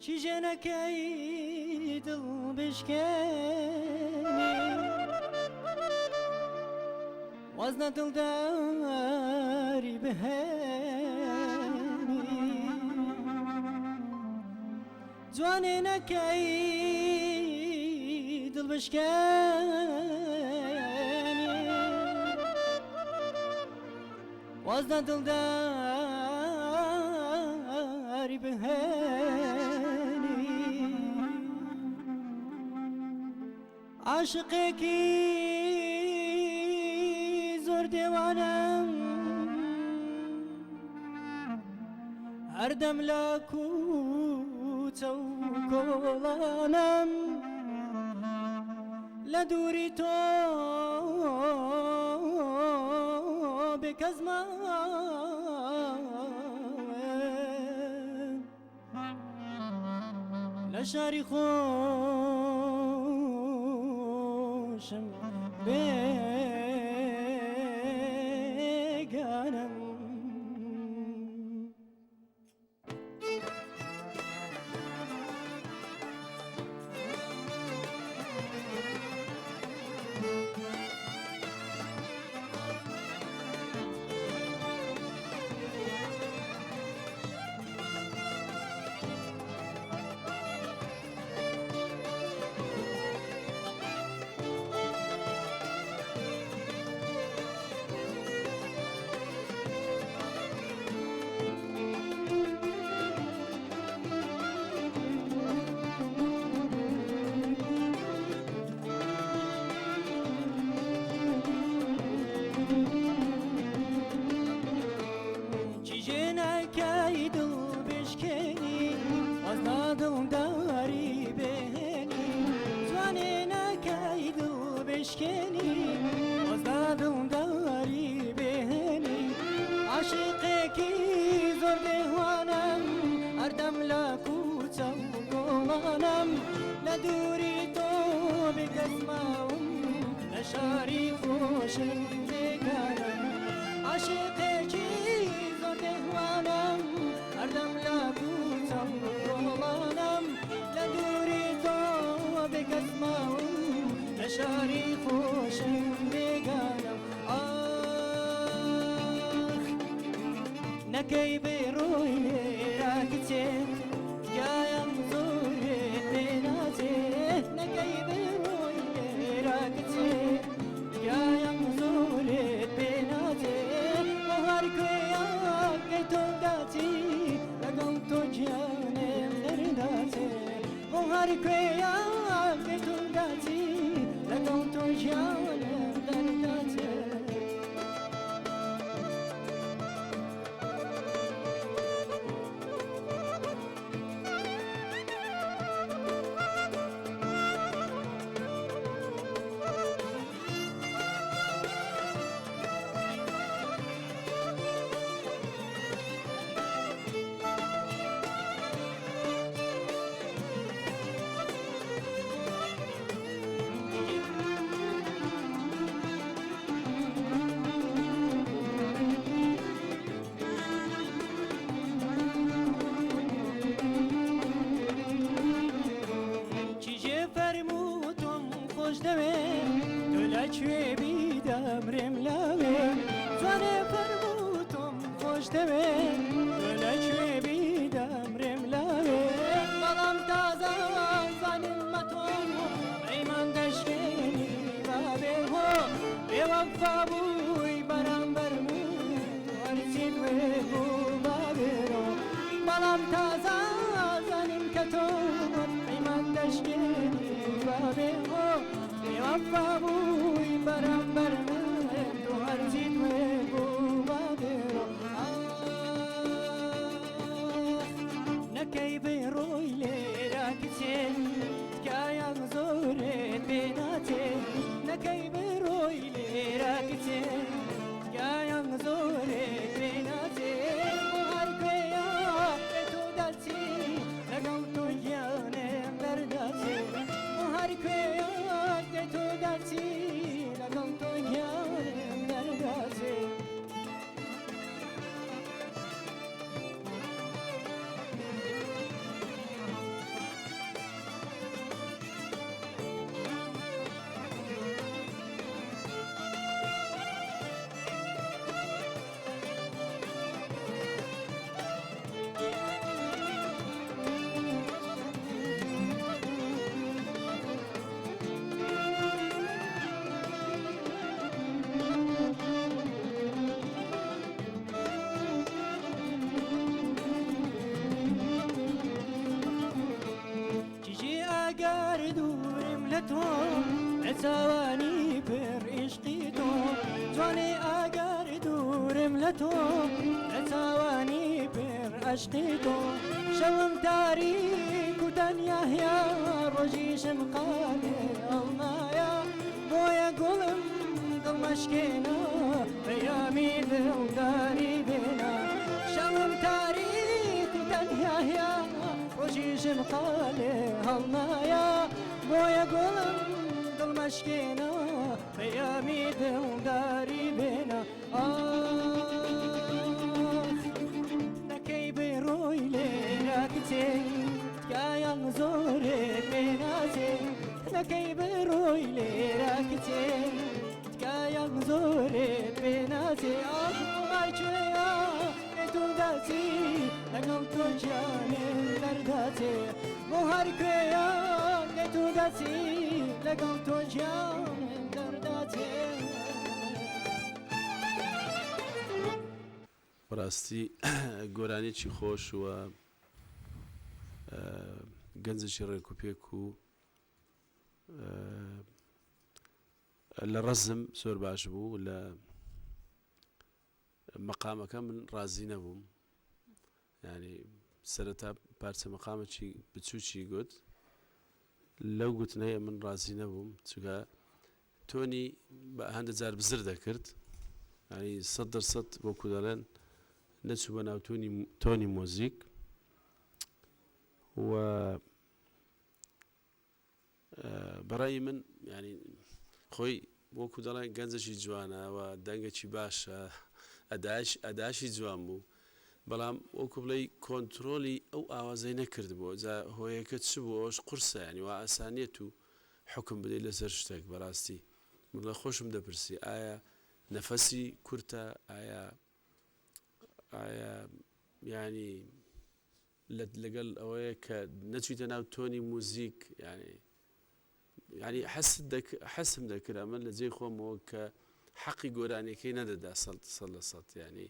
چیژێنەکەی دڵ بشکێنی واز لە دڵداری بهێنی جوانێ نەکەی دڵ بشکێنی واز لە دڵداری بهێنی عاشقێکی زۆر دێوانم هەردەم لە کوچە و کۆڵانم لە دووری تۆ بێکەس ماوم لە شاری خۆشم بێگانم. چیژێنەکەی دڵ بشکێنی واز لە دڵداری بهێنی جوانێ نەکەی دڵ بشکێنی واز لە دڵداری بهێنی عاشقێکی زۆر دێوانم هەردەم لە کوچە و کۆڵانم لە دووری تۆ بێکەس ماوم لە شاری خۆشم بێگانم عاشقێکی زۆر دێوانم هەردەم لە کوچە و کۆڵانم لە دووری تۆ بێکەس ماوم لە شاری خۆشم بێگانم ئاخ نەکەی بێڕۆی لێرە کچێ تکایەم زۆرێت پێ ناچێ نەکەی بێڕۆی لێرە کچێ تکایەم زۆرێت پێ ناچێ بۆ هەر کوێیەکەی تۆ داچی لەگەڵ تۆ گیانێم دەرداچێ بۆ هەر کوێیەکەی تۆ داچی لەگەڵ تۆ گیانێم دەرداچێ. کیژێ فەرموو تۆم خۆش دەوێ تۆ لەکوێ بی دەمرێم لاوێ جوانێ فەرموو تۆم خۆش دەوێ تۆ لەکوێ بی دەمرێم لاوێ بەڵام تازە زانیمە تۆ پەیمان دەشکێنی بابێ هۆ بێوەفا بووی بەرامبەر من هەرچیت وێ بوو بابێرۆ بەڵام تازە زانیم کە تۆ پەیمان دەشکێنی بابێ هۆ بێوەفا بووی بەرامبەر من تۆ هەرچیت وێ بوو بابێرۆ ئاخ نەکەی بێڕۆی لێرە کچێ تکایەم زۆرێت پێ ناچێ نەکەی بڕۆی لێرە کچێ تکایەم زۆرێت پێ ناچێ بۆ هەر کوێیە تۆ دەچی لەگەڵ تۆ گیانێم دەرداچێ بۆ هەر کوێیە تۆ دەچی لەگەڵ تۆ گیانێم. لە تۆ لە چاوانی پر عیشقی تۆ جوانێ ئاگەر دوورم لە تۆ لە چاوانی پر عەشقی تۆ شەوم تاریک و تەنیایە ڕۆژیشم قالێ هەڵنایە بۆیە گوڵم دڵ مەشکێنە پەیامی دڵداری بێنە شەوم تاریک و تەنیایە ڕۆژیشم قالێ هەڵنایە بۆیە گوڵم دڵ مەشکێنە پەیامی دڵداری بێنە ئاخ نەکەی بڕۆی لێرە کچێ تکایە زۆرێ پێ ناچێ نەکەی بڕۆی لێرە کچێ تکایە زۆرێ پێ ناچێ ئاخ ئای کوێیە تو دەچی لەگەڵ تۆ گیانێ دەردەچێ بۆ هەر کوێیە تو دەچی لەگەڵ تۆ گیانێ دەردەچێ. بەڕاستی گۆرانیەکی خۆش و گەنجێکی ڕێک و پێک و لە ڕەزم زۆر باش بوو لە مەقامەکە من ڕازی نەبووم یانی سەرەتا پارچە مەقامێکی بچووکی گوت لەو گوتنەیە من ڕازی نەبووم چونکە تۆنی بە هەندە جار بزر دەکرد ینی سە دەرسەد وەکو دەڵێن نەچوو بە ناو تۆنی تۆنی مۆزیک و بەڕای من یانی خۆی وەکو دەڵێن گەنجێکی جوانە و دەنگێکی باشە ئەداش ئەداشی جوان بوو بەڵام وەکو بڵێی کۆنترۆلی ئەو ئاوازەی نەکردبوو جا هۆیەکە چ بوو ئەوەش قورسە یانی وا ئاسان نیە تو حوکم بدەی لەسەر شتێک بەڕاستی من لە خۆشم دەپرسی ئایا نەفەسی کورتە ئایا ئایا یانی لەت لەگەڵ ئەوەیە کە نەچویتە ناو تۆنی موزیک یانی یانی حەست دەک حەسم دەکرد ئەمە لە جێی خۆمەوە کە حەقی گۆرانیەکەی نەدەدا سەد سەد لە سەد یانی.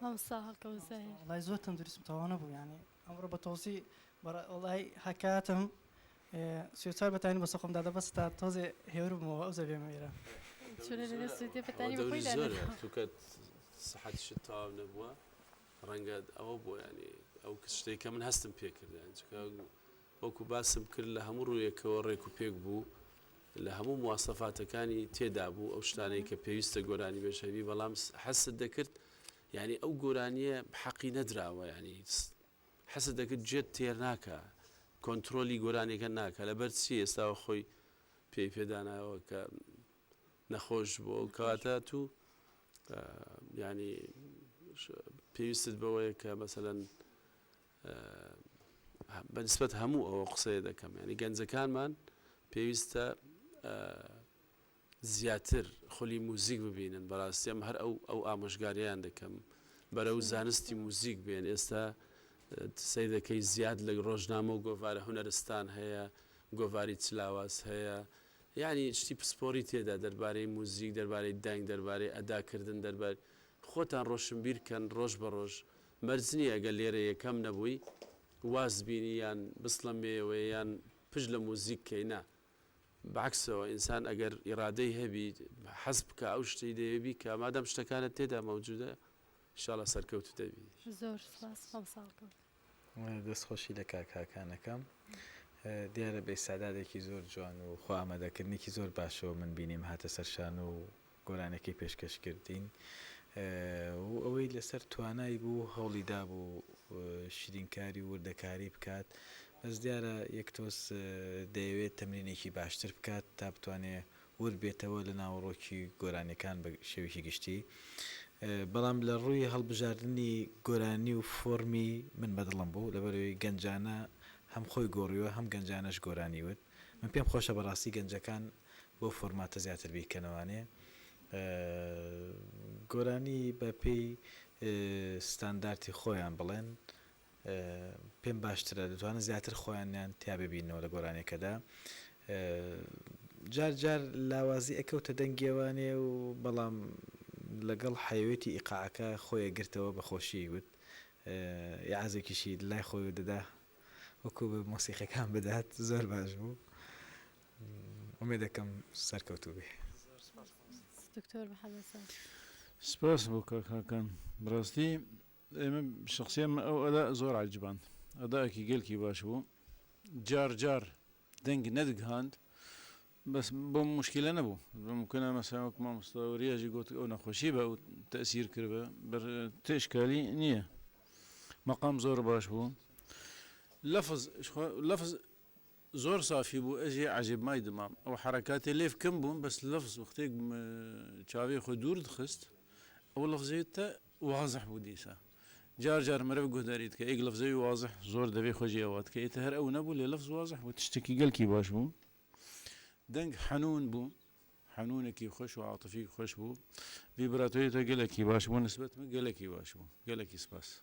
مامۆستا هەڵکەوت زاهیر. وەڵای زۆر تەندروستم تەواو نەبوو یانی ئەمڕۆ بە تۆزی بەڕ وەڵای هەکاتم 34 بەتانی بەسە خۆم دادا بەس تا تۆزێ هێور بمەوە ئەوجا بێمە ئێرە. چونە لە سویدێ ئەوە بەتانی بە دەوری خۆی زۆرە دادەدا. توکە سحەتیشت تەواو نەبووە ڕەنگە ئەوە بووە یانی ئەو شتەی کە من هەستم پێ کرد یانی چونکە وەکو باسم کرد لە هەموو ڕوویەکەوە ڕێک و پێک بوو لە هەموو مواسەفاتەکانی تێدا بوو ئەو شتانەی کە پێویستە گۆرانی بێژ هەبی بەڵام هەستت دەکرد یانی ئەو گۆرانیە حەقی نەدراوە یانی حەست دەکرد گوێت تێر ناکا کۆنترۆلی گۆرانیەکە ناکا لەبەر چی ئێستاوە خۆی پێی پێداناوە کە نەخۆش بووە و کەواتە تو ینی پێویستت بەوەیە کە مەسەەن بەنسبەت هەموو ئەوە قسەیە دەکەم ینی گەنجەکانمان پێویستە زیاتر خولی موزیک ببینن بەراستی ئەم هەر ئەو ئەو ئامۆژگاریان دەکەم بەرەو زانستی موزیک بێن ئێستا سەیرەکەی زیاد لە ڕۆژنامە و گۆڤارە هونەرستان هەیە گۆڤاری چلاواز هەیە یعنی شتی پسپۆری تێدا دەربارەی موزیک دەربارەی دەنگ دەربارەی ئەداکردن دەربار خۆتان ڕۆشنبیر کەن ڕۆژ بە ڕۆژ مەرج نییە ئەگەر لێرە یەکەم نەبووی واز بینی یان بسڵەمێیەوە یان پشت لە موزیک کەی نا بەعەکسەوە ئینسان ئەگەر ئیرادەی هەبی حەز بکا ئەو شتەی دەیەوێ بیکا مادام شتەکانت تێدا مەوجودە ئیشاڵا سەرکەوتو دەبی. زۆر سوپاس مامۆستا هەڵکەوت. دەست خۆشی لە کاک هاکان ئەکەم دیارە بە ئیستعدادێکی زۆر جوان و خۆ ئامادەکردنێکی زۆر باشەوە من بینیم هاتە سەر شانۆ و گۆرانیەکەی پێشکەش کردین و ئەوەی لەسەر توانای بوو هەوڵی دابوو شیرینکاری و وردەکاری بکات بەس دیارە یەک تۆز دەیەوێت تەمرینێکی باشتر بکات تا بتوانێ ورد بێتەوە لە ناوەڕۆکی گۆرانیەکان بە شێوەیەکی گشتی بەڵام لە ڕووی هەڵبژاردنی گۆرانی و فۆرمی من بەدڵم بوو لەبەرئەوەی گەنجانە هەم خۆی گۆڕیوە هەم گەنجانەش گۆرانی وت من پێم خۆشە بەڕاستی گەنجەکان بەو فۆرماتە زیاتر بیرکەنەوانێ گۆرانی بە پێی ستاندارتی خۆیان بڵێن پێم باشترە دەتوانن زیاتر خۆیانیان تیا ببینەوە لە گۆرانیەکەدا جار جار لاوازی ئەکەوتە دەنگیەوانێ و بەڵام لەگەڵ حەیەوێتی ئیقاعەکە خۆی ئەگرتەوە بە خۆشی وت ئیعازێکیشی لای خۆی دەدا. وەکو بە مۆسیقەکان بدات زۆر باش بوو ئومێدەکەم سەرکەوتوو بێ. دکتۆر محمد ساز. سپاس بۆ کاک هاکان بەڕاستی ئێمە شخصیان من ئەو ئەدا زۆر عەجباند ئەدایەکی گەلکی باش بوو جار جار دەنگ نەدگهاند بەس بۆم موشکیلە نەبوو ممکنە مەسەلەن وەک مامۆستا وریا ژی گۆت ئەو نەخۆشی بە ئەو تەئسیر کردبە بەر تێ ئشکالی نییە مەقام زۆر باش بوو لەفز لەفز زۆر سافی بوو ئەژێ عەجێب مای دمام ئەو حەرەکاتێ لێف کەم بوون بەس لەفز وەختێک چاوێ خۆ دوور دخست ئەو لەفزێ تە وازح بوو دیسا جار جار مرڤ گوهداری دکە ئێک لەفزەوی وازح زۆر دەڤێ خۆ جێ ئەوە دکە ئێتە هەر ئەو نەبوو لێ لەفز وازح بوو تشتەکی گەلکی باش بوو دەنگ حەنوون بوو حەنوونەکی خوش و عاتفی خوش بوو ڤیبراتۆی تە گەلەکی باش بوو نسبەت من گەلەکی باش بوو گەلەکی سپاس.